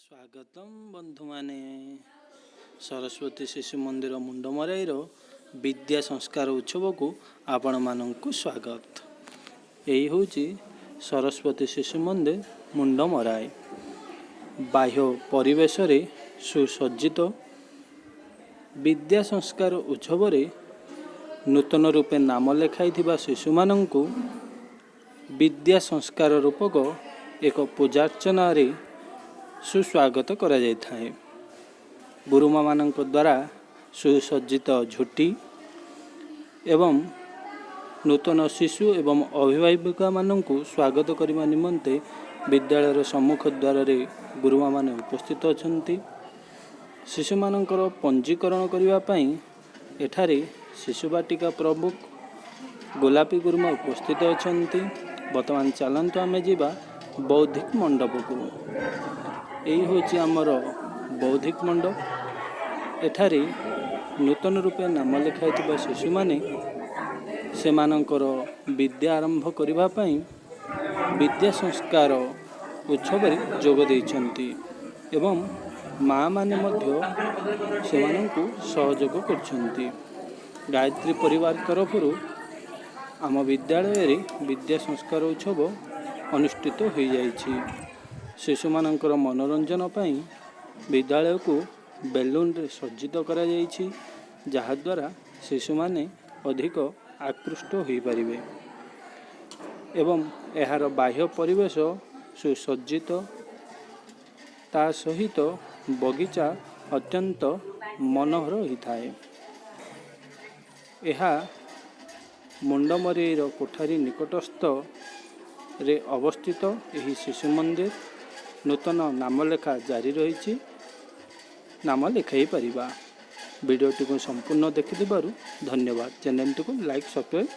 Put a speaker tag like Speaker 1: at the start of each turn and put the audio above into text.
Speaker 1: ସ୍ୱାଗତମ ବନ୍ଧୁମାନେ, ସରସ୍ୱତୀ ଶିଶୁ ମନ୍ଦିର ମୁଣ୍ଡମରାଇର ବିଦ୍ୟା ସଂସ୍କାର ଉତ୍ସବକୁ ଆପଣମାନଙ୍କୁ ସ୍ୱାଗତ। ଏଇ ହେଉଛି ସରସ୍ୱତୀ ଶିଶୁ ମନ୍ଦିର ମୁଣ୍ଡମରାଇ। ବାହ୍ୟ ପରିବେଶରେ ସୁସଜ୍ଜିତ ବିଦ୍ୟା ସଂସ୍କାର ଉତ୍ସବରେ ନୂତନ ରୂପେ ନାମ ଲେଖାଇଥିବା ଶିଶୁମାନଙ୍କୁ ବିଦ୍ୟା ସଂସ୍କାର ରୂପକ ଏକ ପୂଜାର୍ଚ୍ଚନାରେ ସୁସ୍ୱାଗତ କରାଯାଇଥାଏ। ଗୁରୁମାମାନଙ୍କ ଦ୍ୱାରା ସୁସଜ୍ଜିତ ଝୋଟି ଏବଂ ନୂତନ ଶିଶୁ ଏବଂ ଅଭିଭାବିକାମାନଙ୍କୁ ସ୍ୱାଗତ କରିବା ନିମନ୍ତେ ବିଦ୍ୟାଳୟର ସମ୍ମୁଖ ଦ୍ୱାରରେ ଗୁରୁମାମାନେ ଉପସ୍ଥିତ ଅଛନ୍ତି। ଶିଶୁମାନଙ୍କର ପଞ୍ଜୀକରଣ କରିବା ପାଇଁ ଏଠାରେ ଶିଶୁ ବାଟିକା ପ୍ରମୁଖ ଗୋଲାପୀ ଗୁରୁମା ଉପସ୍ଥିତ ଅଛନ୍ତି। ବର୍ତ୍ତମାନ ଚାଲନ୍ତୁ ଆମେ ଯିବା ବୌଦ୍ଧିକ ମଣ୍ଡପକୁ। ଏଇ ହେଉଛି ଆମର ବୌଦ୍ଧିକ ମଣ୍ଡପ। ଏଠାରେ ନୂତନ ରୂପେ ନାମ ଲେଖାଇଥିବା ଶିଶୁମାନେ ସେମାନଙ୍କର ବିଦ୍ୟା ଆରମ୍ଭ କରିବା ପାଇଁ ବିଦ୍ୟା ସଂସ୍କାର ଉତ୍ସବରେ ଯୋଗ ଦେଇଛନ୍ତି ଏବଂ ମାଆମାନେ ମଧ୍ୟ ସେମାନଙ୍କୁ ସହଯୋଗ କରୁଛନ୍ତି। ଗାୟତ୍ରୀ ପରିବାର ତରଫରୁ ଆମ ବିଦ୍ୟାଳୟରେ ବିଦ୍ୟା ସଂସ୍କାର ଉତ୍ସବ ଅନୁଷ୍ଠିତ ହୋଇଯାଇଛି। ଶିଶୁମାନଙ୍କର ମନୋରଞ୍ଜନ ପାଇଁ ବିଦ୍ୟାଳୟକୁ ବେଲୁନରେ ସଜ୍ଜିତ କରାଯାଇଛି, ଯାହାଦ୍ୱାରା ଶିଶୁମାନେ ଅଧିକ ଆକୃଷ୍ଟ ହୋଇପାରିବେ ଏବଂ ଏହାର ବାହ୍ୟ ପରିବେଶ ସୁସଜ୍ଜିତ, ତା ସହିତ ବଗିଚା ଅତ୍ୟନ୍ତ ମନୋହର ହୋଇଥାଏ। ଏହା ମୁଣ୍ଡମରେଇର କୋଠାରୀ ନିକଟସ୍ଥ ରେ ଅବସ୍ଥିତ। ଏହି ଶିଶୁ ମନ୍ଦିର ନୂତନ ନାମଲେଖା ଜାରି ରହିଛି, ନାମ ଲେଖାଇ ପାରିବା। ଭିଡ଼ିଓଟିକୁ ସମ୍ପୂର୍ଣ୍ଣ ଦେଖିଥିବାରୁ ଧନ୍ୟବାଦ। ଚ୍ୟାନେଲଟିକୁ ଲାଇକ୍, ସବସ୍କ୍ରାଇବ୍